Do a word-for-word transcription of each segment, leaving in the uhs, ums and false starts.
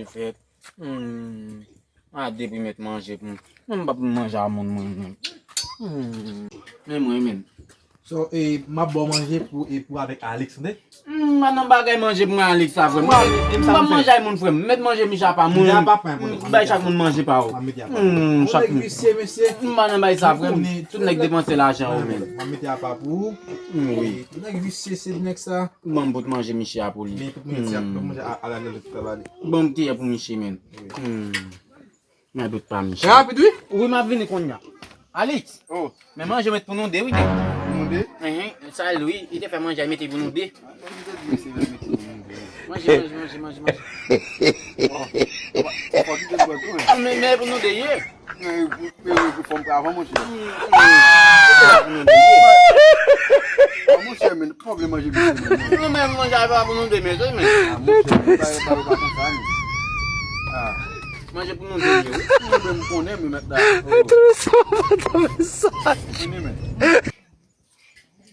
manje fèt. Hmm. A depi met manje pou mwen. Mwen m p ap manje a moun mwen menm. Hmm. Men mwen menm. So, e, m ap ba w manje pou, e, pou avèk Alex, tande? Hmm, m pa nan bagay manje pou mwen Alex sa, frè m. M pa manje ak moun, frè m. Met manje miche a pa moun. Bay chak moun manje pa yo. Hmm, chak moun. Visye, mesye. M pa nan bay sa, frè m. Tout nèg depanse lajan yo menm. M ap mete apa pou ou. Hmm, wi. Tout nèg visye, se nèg sa. Ban m bout manje miche a pou li. Men tout moun ti ap manje a, a la lè tout travay. Ban m kiyè pou miche, men. Hmm. Men bout pa miche. Rapid, wi. Wi, m ap vini kounye a. Alex. Oh. Men manje met pou nou de, wi, de. Pou nou de? Enhen, sa l, wi, li te fè manje a, mete pou nou de. Manje, manje, manje, manje, manje. Bon. Fò kite l bò tou, men. Men, men pou nou de, ye. Men, pou, pou, pou fòm travay, monchè. Ah, monchè, men, pa vle manje piti, men. Non, men, manje a pa pou nou de, men, men. Ah, monchè, men, pa, pa, pa konsa, men. Ah. Manje pou nou de, wi. Mwen menm konnen, men, mèt la. Tou sa, tou sa. Fini, men.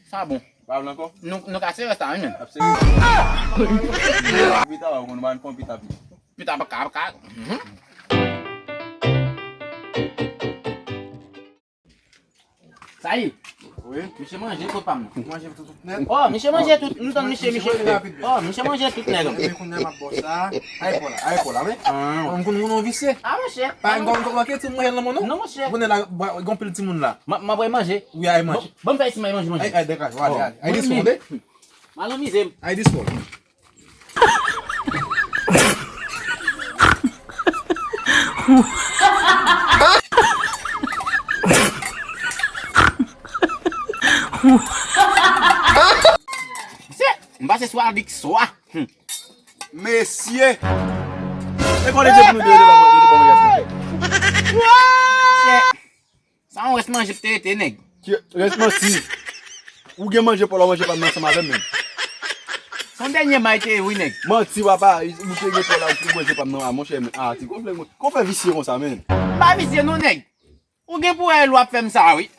Sa bon. Pa vle ankò? Nou, nou ka sere sa, wi, men. Ap sere. Pita, ou konn, pa konn pita, pita. Pita pa ka, pa ka. Mhm. Sa ye. Wi. Misye manje tout pa m nan. Manje tout, tout nèt. Oh, misye manje tout. Nou tann misye, misye. Oh, misye manje tout nèg. Epi kounye a m ap bò sa. Ay, pa la, ay, pa la, men. Ah. M konn moun visye. Ah, monchè. Pa gen moun ki ti moun nan, non? Non, monchè. Kounye a la, gon pil ti moun la. M ap, m ap manje. Wi, ay manje. Bon, bon, fè isi, manje, manje. Ay, ay, degaj, ale, ale. Ay, desonde. M al anmize m. Ay, desonde. Mesye, m pase swa avèk swa. Hmm. Mesye. E konnen de pou nou de, de pou nou de. Sa yon rès manje pou te rete, nèg. Ki rès manti? Ou gen manje pa w la, manje pa m nan ansanm avè m, men. Se yon dènye may te ye, wi, nèg. Manti, papa. Ou te gen pa w la, ou manje pa m nan, a, monchè, men. A, ti gonfle, mwen. Kon fè visye konsa, men. M pa visye, non, nèg. Ou gen pou wè lè w ap fè m sa, wi.